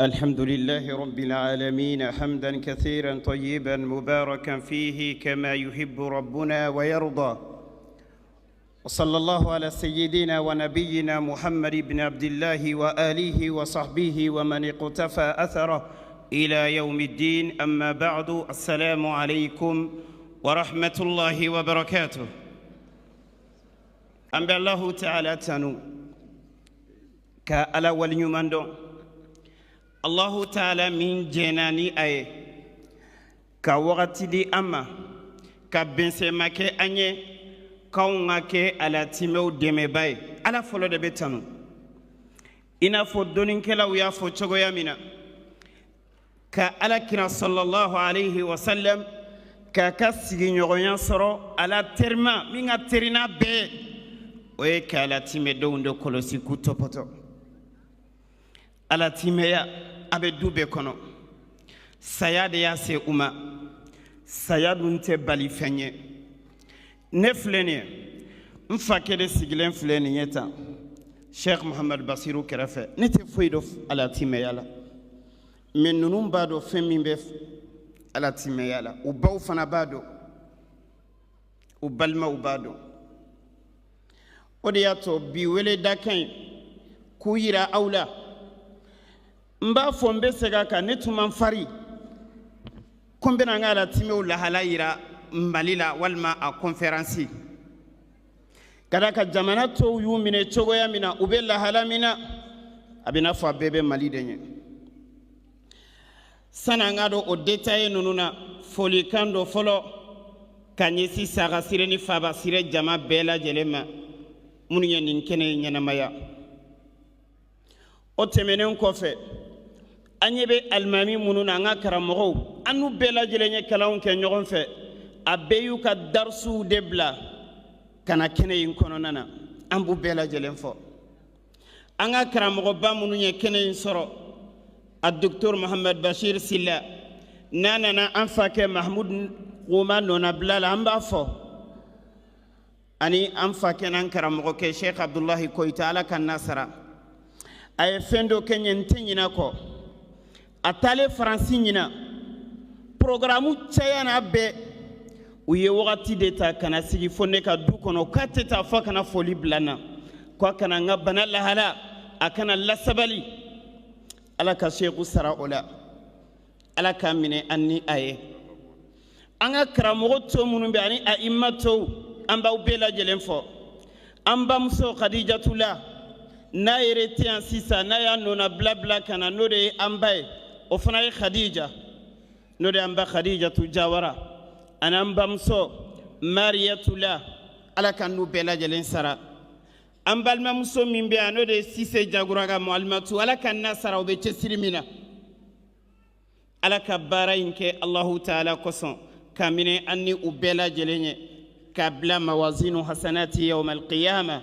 الحمد لله رب العالمين حمدا كثيرا طيبا مباركا فيه كما يحب ربنا ويرضى، وصلى الله على سيدنا ونبينا محمد بن عبد الله وآله وصحبه ومن اقتفى أثره إلى يوم الدين. أما بعد، السلام عليكم ورحمة الله وبركاته. An bɛ Allahu Taala tanu ka Ala waleɲuman dɔn, Allahu Taala min jɛnna ni a ye ka wagati di an ma ka bɛnsɛma kɛ an ye k'anw ka kɛ alatimɛw dɛmɛba ye. Ala fɔlɔ de bɛ tanu, i n'a fɔ dɔnnikɛlaw y'a fɔ cogoya min na, ka Ala kira sallallahu alayhi wa sallam k'a ka sigiɲɔgɔnya sɔrɔ ala terima min ka teri n'a bɛɛ ye, o ye ka alatimɛdenw de kɔlɔsi k'u tɔpɔtɔ. Alatimɛya a bɛ du bɛɛ kɔnɔ, saya de y'a se u ma, saya dun tɛ bali fɛn ye. Ne filɛ nin ye, n fakɛ de sigilen filɛ nin ye tan, Sheikh Muhammad Basiru kɛrɛfɛ. Ne tɛ foyi dɔn alatimɛya la, mais ninnu b'a dɔn fɛn min bɛ alatimɛya la. U baw fana b'a dɔn, u balimaw b'a dɔn. O de y'a to bi wele dakan ye k'u yira aw la. N b'a fɔ, n bɛ segin a kan, ne tun man fari ko n bɛna n ka alatimɛw lahala yira Mali la walima a conférence, ka d'a kan jamana tɔw y'u minɛ cogoya min na, u bɛ lahala min na, a bɛ n'a fɔ a bɛɛ bɛ Mali de ɲɛ. Sani an ka don o détail ninnu na, folikan dɔ fɔlɔ ka ɲɛsin Sagasire ni Fabasire jama bɛɛ lajɛlen ma minnu ye nin kɛnɛ in ɲɛnamaya. O tɛmɛnen kɔfɛ, an ɲɛ bɛ alimami minnu na, an ka karamɔgɔw, an n'u bɛɛ lajɛlen ye kalanw kɛ ɲɔgɔn fɛ, a bɛɛ y'u ka darisuw de bila ka na kɛnɛ in kɔnɔna na. An b'u bɛɛ lajɛlen fɔ. An ka karamɔgɔba minnu ye kɛnɛ in sɔrɔ, a docteur Mohamed Bachir Silla, n'a nana an fa kɛ Mahmoud Goma nɔnabila la, an b'a fɔ, ani an fa kɛ n'an karamɔgɔkɛ Sheikh Abdullahi Koyita, Ala ka n'a sara. A ye fɛn dɔ kɛ n ye, n tɛ ɲinɛ kɔ. A taalen Faransi ɲina, programme caya n'a bɛɛ, u ye wagati de ta ka na sigi fo ne ka du kɔnɔ, k'a tɛ taa fo kana foli bila n na, ko a kana n ka bana lahala, a kana lasabali. Ala ka seku sara o la, Ala k'a minɛ an ni a ye. An ka karamɔgɔ tɔ minnu bɛ ani a ima tɔw, an b'aw bɛɛ lajɛlen fɔ. An bamuso Khadijatula, n'a yɛrɛ tɛ yan sisan, n'a y'a nɔna bila bila ka na, n'o de ye an ba ye, o fana ye Khadija, n'o de y'an ba Khadijatu Jawara, ani an bamuso Mariyatula, Ala ka n'u bɛɛ lajɛlen sara. An balimamuso min bɛ yan, n'o de ye Sise Jaguraga Muhalimatu, Ala ka n'a sara. O bɛ cɛsiri min na, Ala ka baara in kɛ Alahu Taala kosɔn, ka minɛ an ni u bɛɛ lajɛlen ye ka bila mawazinu hasanati yawmal qiyama,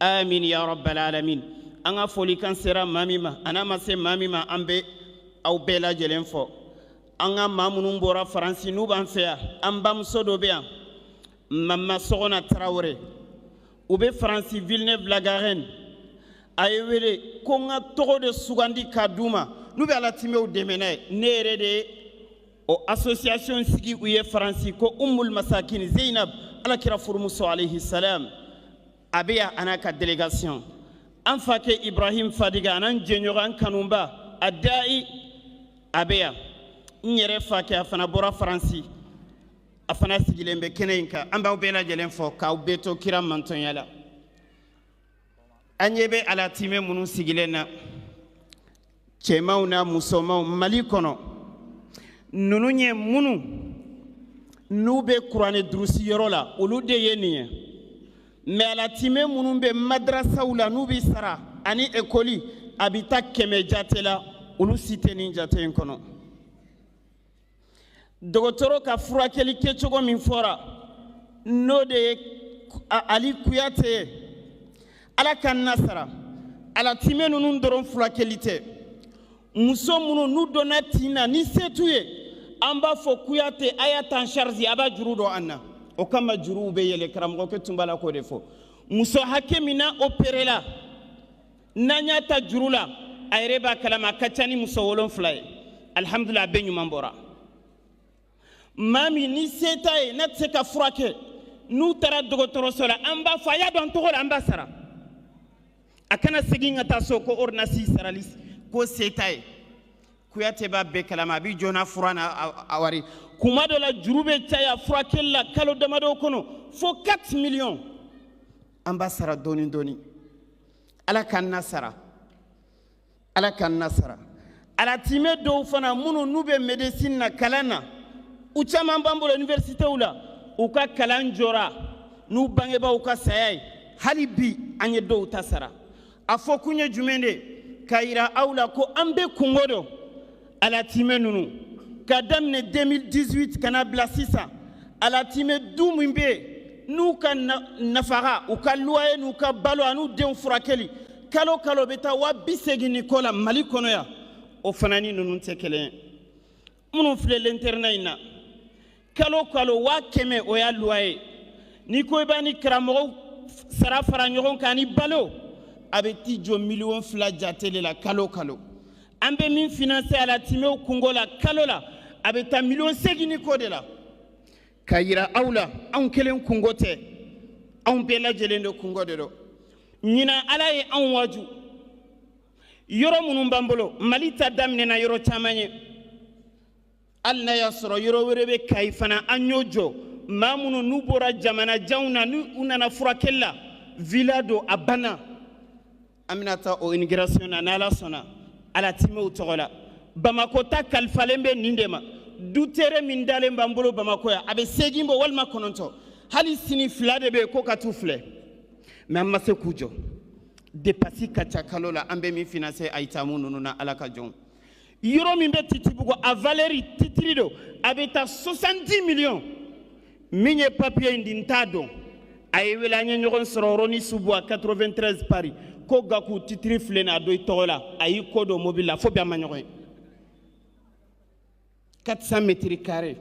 amin ya rabbal alamin. An ka folikan sera maa min ma, a n'a ma se maa min ma, an bɛ aw bɛɛ lajɛlen fɔ. An ka maa minnu bɔra Faransi, n'u b'an fɛ yan, an bamuso dɔ bɛ yan, Mama Sɔgɔna Tarawele, u bɛ Faransi Villeneuve la Garenne. A ye wele ko n ka tɔgɔ de sugandi k'a d'u ma n'u bɛ alatimɛw dɛmɛ n'a ye. Ne yɛrɛ de ye o association sigi u ye Faransi, ko Umul Masakin Zeinab, Alakira furumuso alayhi salam. A bɛ yan a n'a ka délégation. An fa kɛ Ibrahim Fadiga, a n'an jɛɲɔgɔn, an kanuba a dayi, a bɛ yan. N yɛrɛ fa kɛ, a fana bɔra Faransi, a fana sigilen bɛ kɛnɛ in kan. An b'aw bɛɛ lajɛlen fɔ k'aw bɛɛ to kira mantɔnya la. An ɲɛ bɛ alatimɛ minnu sigilen na, cɛmanw n'a musomanw, Mali kɔnɔ, ninnu ye minnu n'u bɛ kuranɛ durusi yɔrɔ la, olu de ye nin ye. Mais alatimɛ minnu bɛ madrasaw la, n'u bɛ sara ani ekɔli, a bɛ taa 100 jate la, olu si tɛ nin jate in kɔnɔ. Dɔgɔtɔrɔ ka furakɛli kɛcogo min fɔra, n'o de ye Ali Kuyate ye, Ala ka nasara. Alatimɛ ninnu dɔrɔn furakɛli tɛ. Muso minnu n'u donna tin na ni se t'u ye, an b'a fɔ Kuyate a y'a ta en charge, a b'a juru dɔn an na. O kama juruw bɛ yɛlɛ. Karamɔgɔkɛ tun b'a la k'o de fɔ. Muso hakɛ min n'a opéré la, n'an y'a ta juru la, A yɛrɛ b'a kalama, a ka ca ni muso 7 ye. Alihamudulila, a bɛɛ ɲuman bɔra. Maa min ni se t'a ye, n'a tɛ se ka furakɛ, n'u taara dɔgɔtɔrɔso la, an b'a fɔ a y'a dɔn tɔgɔ la, an b'a sara. A kana segin ka taa so ko ordonnance sarali ko se t'a ye. Kuyate b'a bɛɛ kalama, a b'i jɔ n'a fura n'a a wari. Kuma dɔ la juru bɛ caya furakɛli la kalo damadɔ kɔnɔ fo 4 millions. An b'a sara dɔɔni dɔɔni. Ala k'an na sara, Ala k'an na sara. Alatimɛ dɔw fana minnu n'u bɛ médecine na kalan na, u caman b'an bolo universitéw la, u ka kalan jɔra n'u bangebaaw ka saya ye. Hali bi an ye dɔw ta sara. A fɔ kun ye jumɛn de k'a yira aw la ko an bɛ kungo dɔn. Alatimɛ ninnu ka daminɛ 2018 ka na bila sisan, alatimɛ du min bɛ yen n'u ka nafaga, u ka loyer n'u ka balo an'u denw furakɛli kalo kalo bɛ taa 80 000 ni kɔ la Mali kɔnɔ yan, o fana ni ninnu tɛ kelen ye. Minnu filɛ l'internat in na, kalo kalo 100 000, o y'a loyer. N'i ko i b'a ni karamɔgɔw sara fara ɲɔgɔn kan ani balo, a bɛ t'i jɔ 2 millions jate de la kalo kalo. An bɛ min financer alatimɛw kungo la kalo la, a bɛ taa 8 millions ni kɔ de la. K'a yira aw la, anw kelen kungo tɛ, anw bɛɛ lajɛlen de kungo de don. Ɲinan Ala ye anw waju yɔrɔ minnu b'an bolo, Mali ta daminɛna yɔrɔ caman ye, hali n'a y'a sɔrɔ yɔrɔ wɛrɛ bɛ Kayi fana, an y'o jɔ. Maa minnu n'u bɔra jamana janw na, n'u nana furakɛli la, villa don, a banna. An bɛna taa o inauguration na n'Ala sɔnna, alatimɛw tɔgɔ la. Bamakɔ ta kalifalen bɛ nin de ma. Du terrain min dalen b'an bolo Bamakɔ yan, a bɛ 8 bɔ walima 9. Hali sini 2 de bɛ yen ko ka t'u filɛ, mais an ma se k'u jɔ. Dépense ka ca kalo la, an bɛ min financer ayitamu ninnu na. Ala ka jɔn, yɔrɔ min bɛ Titibugu, a valeur titre don, a bɛ taa 70 millions. Min ye papier in di, n t'a dɔn. A ye wele, an ye ɲɔgɔn sɔrɔ Roni Subuwa 93 Paris, ko Gaku, titre filɛ nin ye, a don i tɔgɔ la. A y'i kɔ don mobili la fo bi, an ma ɲɔgɔn ye. 400 mètres carrés.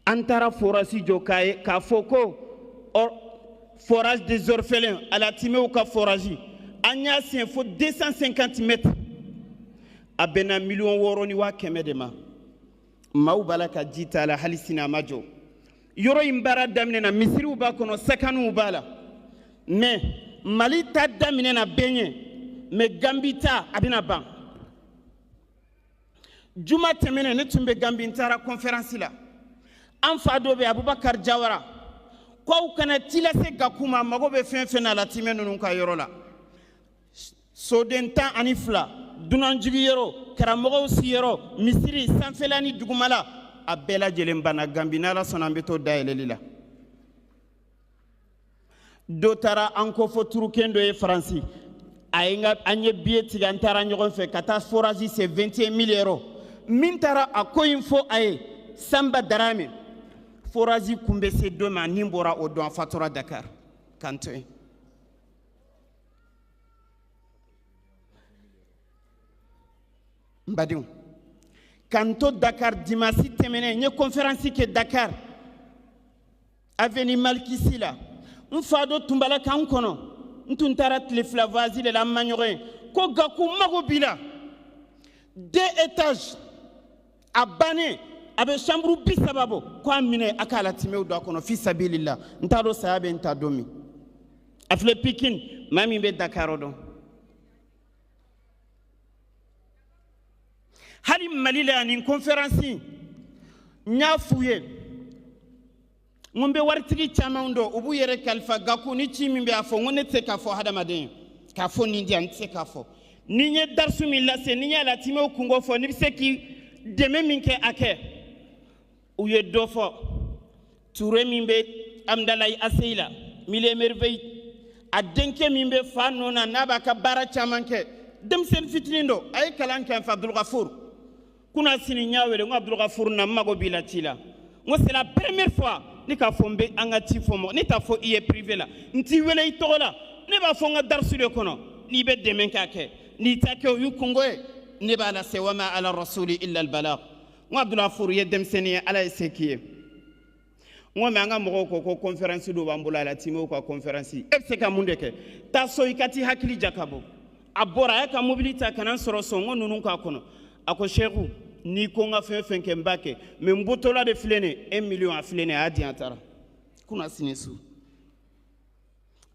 An taara forage jɔ k'a ye k'a fɔ ko forage des orphelins, alatimɛw ka forage, an y'a sen fo 250 mètres, a bɛnna 6,1 millions de ma. Maaw b'a la ka ji t'a la, hali sini a ma jɔ. Yɔrɔ in baara daminɛna, misiriw b'a kɔnɔ, sakanuw b'a la. Mais Mali ta daminɛna bɛɛ ɲɛ, mais Gambi ta a bɛna ban. Juma tɛmɛnen, ne tun bɛ Gambi, n taara conférence la. An fa dɔ bɛ yen, Abubakar Jawara, ko aw kana ci lase Gaku ma, a mago bɛ fɛn fɛn na alatimɛ ninnu ka yɔrɔ la. Soden 12, dunanjigi yɔrɔ, karamɔgɔw siyɔrɔ, misiri sanfɛla ni dugumala, a bɛɛ lajɛlen banna Gambi. N'Ala sɔnna, an bɛ t'o dayɛlɛli la. Dɔ taara an ko fɔ turuken dɔ ye Faransi, a ye n ka, an ye billet tigɛ, an taara ɲɔgɔn fɛ ka taa forage, c'est 21 000 euros. Min taara a ko in fɔ a ye, Sanba Darame, forage kun bɛ se don min, a ni bɔra o don, a fatura Dakar k'an to yen. N badenw, k'an to Dakar dimanche tɛmɛnen, n ye conférence kɛ Dakar avenue Malikisi la. N fa dɔ tun b'a la k'an kɔnɔ, n tun taara tile 2 voyage de la, an ma ɲɔgɔn ye. Ko Gaku, mago b'i la. Deux étages a bannen, a bɛ chambre 30 bɔ, ko a minɛ a k'a latimɛw don a kɔnɔ fi sabilillah. N t'a dɔn saya bɛ n ta don min. A filɛ Pikine, maa min bɛ Dakar dɔn. Hali Mali la yan, nin conférence n y'a f'u ye, n ko n bɛ waritigi caman dɔn, u b'u yɛrɛ kalifa Gaku ni ci min bɛ a fɔ. N ko ne tɛ se k'a fɔ hadamaden ye k'a fɔ nin di yan, n tɛ se k'a fɔ. Ni n ye darisu min lase, ni n ye alatimɛw kungo fɔ, n'i bɛ se k'i dɛmɛ min kɛ, a kɛ. U ye dɔ fɔ, Ture min bɛ Amdalayi Aseyi la, Mille Merveille, a denkɛ min bɛ fa nɔ na, n'a b'a ka baara caman kɛ, denmisɛnnin fitinin don, a ye kalan kɛ n fɛ, Abdulgafur. Kunna sini n y'a wele, n ko Abdulgafur, na, n mago b'i la ci la. N ko c'est la première fois ne k'a fɔ n bɛ an ka ci fɔ mɔgɔ, ne t'a fɔ i ye privé la, n t'i wele i tɔgɔ la, ne b'a fɔ n ka darisu de kɔnɔ. N'i bɛ dɛmɛ k'a kɛ, n'i t'a kɛ, o y'u kungo ye, ne b'a lase. Wa ma ala rasuli illa al balagh. N ko Abdulgafur ye denmisɛnnin ye, Ala ye se k'i ye. N ko mais an ka mɔgɔw ko ko conférence dɔ b'an bolo, alatimɛw ka conférence, e bɛ se ka mun de kɛ? Taa so, i ka t'i hakili jakabɔ. A bɔra, a y'a ka mobili ta ka na n sɔrɔ so. N ko ninnu k'a kɔnɔ. A ko seku, n'i ko n ka fɛn fɛn kɛ, n b'a kɛ, mais n bɔtɔla de filɛ nin ye, 1 million a filɛ nin ye. A y'a di yan, a taara kunna sini su.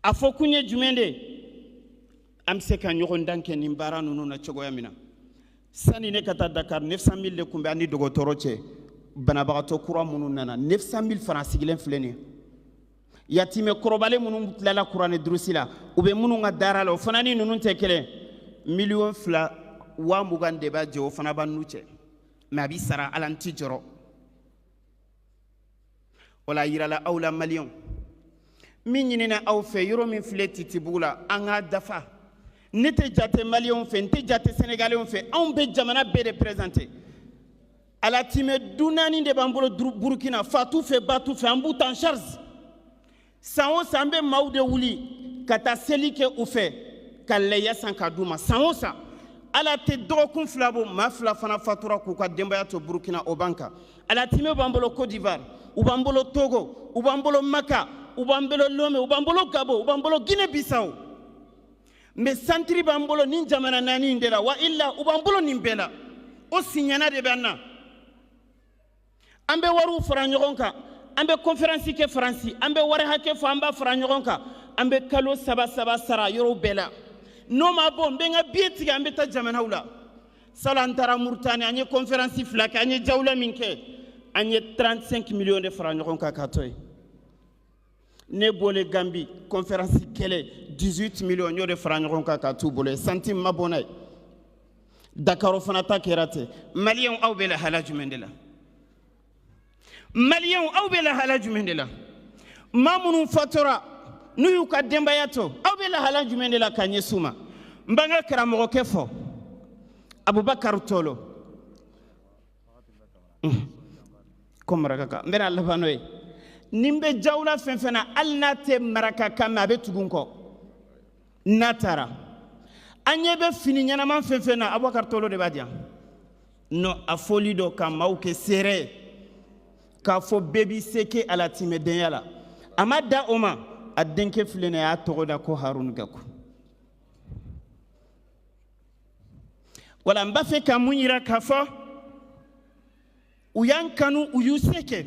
A fɔ kun ye jumɛn de ye? An bɛ se ka ɲɔgɔn dan kɛ nin baara ninnu na cogoya min na. Sani ne ka taa Dakar, 900 000 de tun bɛ an ni dɔgɔtɔrɔ cɛ. Banabagatɔ kura minnu nana, 900 000 francs sigilen filɛ nin ye. Yatimɛ kɔrɔbalen minnu tilala kuranɛ durusi la, u bɛ minnu ka daara la, o fana ni ninnu tɛ kelen. 2,2 millions de b'a jɛ, o fana b'an n'u cɛ, mais a b'i sara. Ala n ti jɔrɔ o la. A yirala aw la, maliyɛnw, min ɲinina aw fɛ, yɔrɔ min filɛ Titibugu la, an k'a dafa. Ne tɛ jate maliyɛnw fɛ, n tɛ jate sénégalais fɛ, anw bɛ jamana bɛɛ de présenter. Alatimɛ du naani de b'an bolo Burukina, fa t'u fɛ, ba t'u fɛ, an b'u ta en charge. San o san, an bɛ maaw de wuli ka taa seli kɛ u fɛ, ka lɛya san k'a d'u ma san o san. Ala tɛ dɔgɔkun 2 bɔ, maa 2 fana fatura k'u ka denbaya to Burukina, o b'an kan. Alatimɛ b'an bolo Côte d'Ivoire, u b'an bolo Togo, u b'an bolo Maka, u b'an bolo Lomé, u b'an bolo Gabon, u b'an bolo Guinée Bissau. Mais centre b'an bolo nin jamana naani in de la. Wa illa u b'an bolo nin bɛɛ la, o siɲɛna de b'an na. An bɛ wariw fara ɲɔgɔn kan, an bɛ conférence kɛ Faransi, an bɛ wari hakɛ fɔ, an b'a fara ɲɔgɔn kan, an bɛ kalo saba saba sara yɔrɔw bɛɛ la. N'o ma bɔ, n bɛ n ka billet tigɛ, an bɛ taa jamanaw la. Salon, an taara Mauritanie, an ye conférence 2 kɛ, an ye jawula min kɛ, an ye 35 millions de fara ɲɔgɔn kan k'a to yen. Ne bɔlen Gambi, conférence kɛlɛ, 18 millions, n y'o de fara ɲɔgɔn kan k'a t'u bolo yen, centime ma bɔ n'a ye. Dakar fana ta kɛra ten. Maliyɛnw, aw bɛ lahala jumɛn de la? Maliyɛnw, aw bɛ lahala jumɛn de la? Maa minnu fatura n'u y'u ka denbaya to, aw bɛ lahala jumɛn de la ka ɲɛsin u ma? N b'an ka karamɔgɔkɛ fɔ, Abubakar Tolo ko marakakan, n bɛna laban n'o ye. Ni n bɛ jawula fɛn fɛn na, hali n'a tɛ marakakan mɛn, a bɛ tugu n kɔ. N'a taara, an ɲɛ bɛ fini ɲɛnama fɛn fɛn na, Abubakar Tolo de b'a di yan nɔ. A fɔli dɔ ka maaw kɛ seere ye k'a fɔ bɛɛ b'i se kɛ alatimɛdenya la. A ma da o ma, a denkɛ filɛ nin ye, a y'a tɔgɔ da ko Harun Gaku. Wala n b'a fɛ ka mun yira? K'a fɔ u y'an kanu, u y'u se kɛ.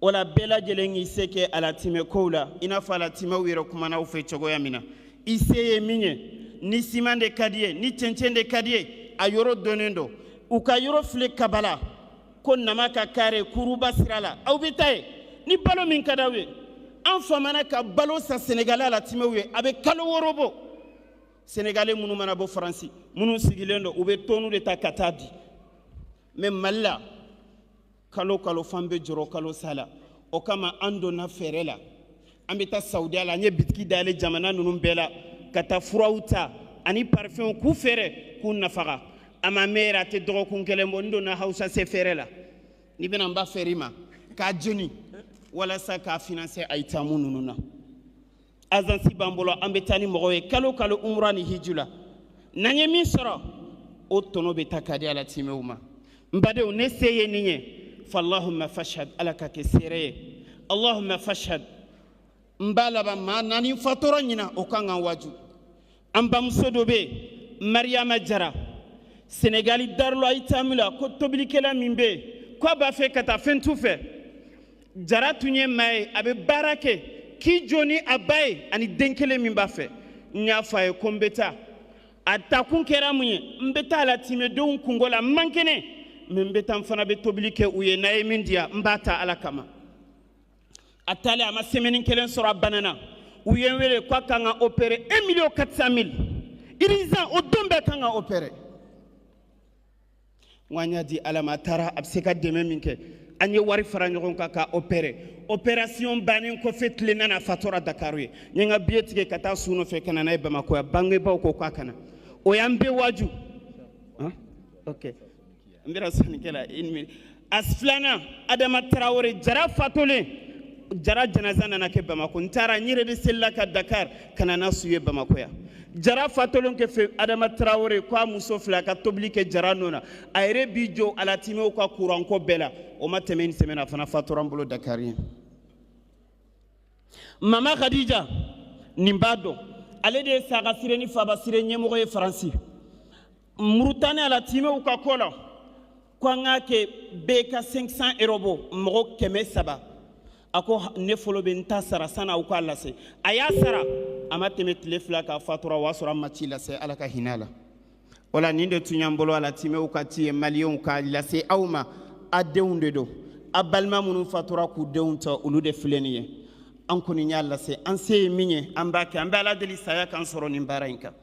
O la, bɛɛ lajɛlen k'i se kɛ alatimɛ kow la, i n'a fɔ alatimɛw yɛrɛ kumana aw fɛ cogoya min na. I se ye min ye, ni siman de ka di ye, ni cɛncɛn de ka di ye, a yɔrɔ dɔnnen don. U ka yɔrɔ filɛ Kabala ko nama ka kare kuruba sira la, aw bɛ taa yen ni balo min ka d'aw ye. An famana ka balo san Senegali alatimɛw ye, a bɛ kalo 6 bɔ. Senegali minnu mana bɔ Faransi, minnu sigilen don, u bɛ tɔnu de ta ka taa di. Mais Mali la, kalo kalo fan bɛ jɔrɔ kalo sa la. O kama, an donna fɛɛrɛ la, an bɛ taa Saudiya la, an ye bitiki dayɛlɛ jamana ninnu bɛɛ la ka taa furaw ta ani parfumw k'u feere k'u nafaga. A ma mɛn yɛrɛ, a tɛ dɔgɔkun kelen bɔ, n donna Hausa se feere la. N'i bɛna, n b'a feere i ma k'a jeni walasa k'a financer ayitamu ninnu na. Agence b'an bolo, an bɛ taa ni mɔgɔw ye kalo kalo umra ni hiju la. N'an ye min sɔrɔ, o tɔnɔ bɛ ta ka di alatimɛw ma. N badenw, ne se ye nin ye. Fallahumma fashhad, Ala ka kɛ seere ye. Allahumma fashhad. N b'a laban, maa naani fatɔrɔ ɲina, o kan ka waju. An bamuso dɔ bɛ yen, Mariyama Jara, Senegali Darulu Ayitamu la, ko tobilikɛla min bɛ yen, ko a b'a fɛ ka taa fɛn t'u fɛ. Jara tun ye maa ye, a bɛ baara kɛ k'i jɔ ni a ba ye ani den kelen min b'a fɛ. N y'a fɔ a ye ko n bɛ taa. A takun kɛra mun ye? N bɛ taa latimɛdenw kungo la, n man kɛnɛ, mais n bɛ taa, n fana bɛ tobili kɛ u ye. N'a ye min di yan, n b'a ta Ala kama. A taalen, a ma semaine kelen sɔrɔ, a banana. U ye n wele k'a kan ka opérer, 1 400 000, urgent, o don bɛɛ kan ka opérer. N ko an y'a di Ala ma, a taara, a bɛ se ka dɛmɛ min kɛ, an ye wari fara ɲɔgɔn kan ka opérer. Opération bannen kɔfɛ, tile nana, fatura Dakar ye. N ye n ka billet tigɛ ka taa su nɔfɛ ka na n'a ye Bamakɔ yan. Bangebaaw ko k'a kana. O y'an bɛɛ waaju. Ok, n bɛna sɔnnikɛ la une minute. A filanan, Adama Tarawele Jara fatolen, Jara janaza nana kɛ Bamakɔ. N taara, n yɛrɛ de selila ka Dakar ka na n'a su ye Bamakɔ yan. Jara fatolen kɔfɛ, Adama Tarawele ko a muso fila ka tobili kɛ Jara nɔ na. A yɛrɛ b'i jɔ alatimɛw ka kuranko bɛɛ la. O ma tɛmɛ ni semaine, a fana fatura n bolo Dakar ye. Mama Khadija, nin b'a dɔn. Ale de ye Sagasire ni Fabasire ɲɛmɔgɔ ye Faransi. Murutani a la tiimɛw ka ko la, ko an k'a kɛ bɛɛ ka 500 euro bɔ, mɔgɔ 300. A ko ne fɔlɔ bɛ n ta sara sani aw k'a lase. A y'a sara, a ma tɛmɛ tile 2 kan, a fatura. O y'a sɔrɔ a ma ci lase. Ala ka hinɛ a la. O la, nin de tun y'an bolo a la tiimɛw ka ci ye, Maliyɛnw k'a lase aw ma. A denw de don, a balima minnu fatura k'u denw ta, olu de filɛ nin ye. An kɔni y'a lase, an se ye min ye, an b'a kɛ. An bɛ Ala deli saya k'an sɔrɔ nin baara in kan.